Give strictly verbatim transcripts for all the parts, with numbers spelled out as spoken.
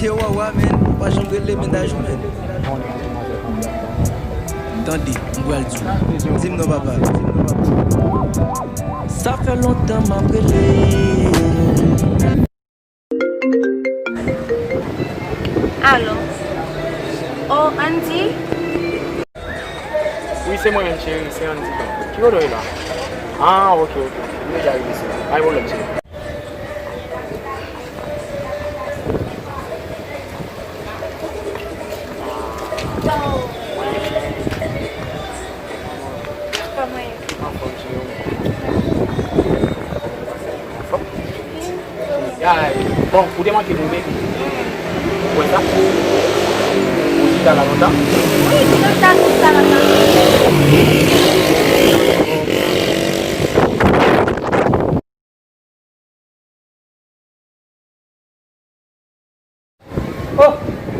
Yo, Wawa, men, ou pa janm rele mennaj ou, men. Tande, m pral di w. Di m non, papa. Sa fè lontan m ap rele. Alo. Oh, Andy? Wi, se mwen menm, cheri, se Andy. Ki kote w ye la? Ah, ok, ok. M deja rive isit. Pa gen pwoblèm, cheri. Kòman ye? Anfòm, cheri. Anfòm? Bon, ou te manke nou, baby. Ou wè sa? Ou chita la lontan? Wi, ti lontan, ti lontan. Oh,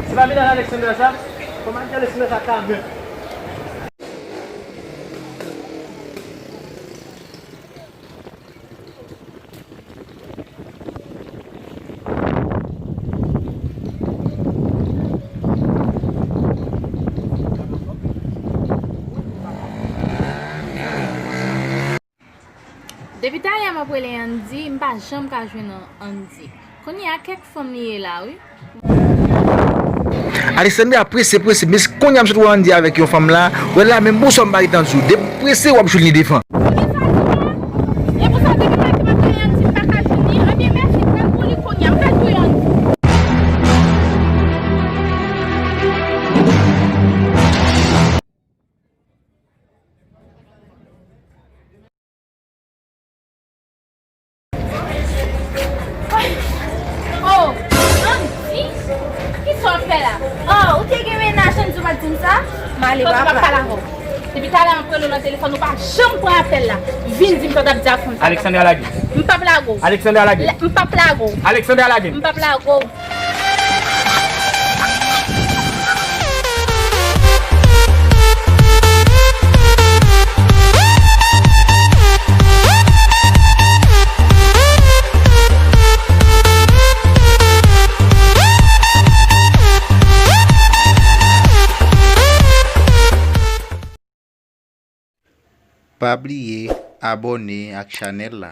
se pa medam Alexandra sa? Kòman medam Alexandra sa ka menm? Depi talè m ap rele Andy, m pa janm ka jwenn Andy. Kounye a kèk fanm li ye la wi. Alexandra prese, prese, men kounye a m sot wè Andy avèk yon fanm la, wè la menm bonswa m pa gentan di w. Depi w prese, w ap jwenn li devan. Kounye sa di la, e pou sa depi maten m ap rele Andy, m pa ka jwenn li. Ebyen mèsi, m pral pou li kounye a, m pral pou Andy. Oh, Andy? Kisa w ap fè la? Oh, ou te gen mennaj, Andy, ou pa t di m sa? M ale, papa. Papa, m ap pale avè w. Depi talè m ap rele w nan telefòn, ou pa janm pran apèl la. Vin di m sa w t ap di a fanm sa. Alexandra lage. M p ap lage w. Alexandra lage. M p ap lage w. Alexandra lage. M p ap lage w. Pa bliye abòne ak chanèl la.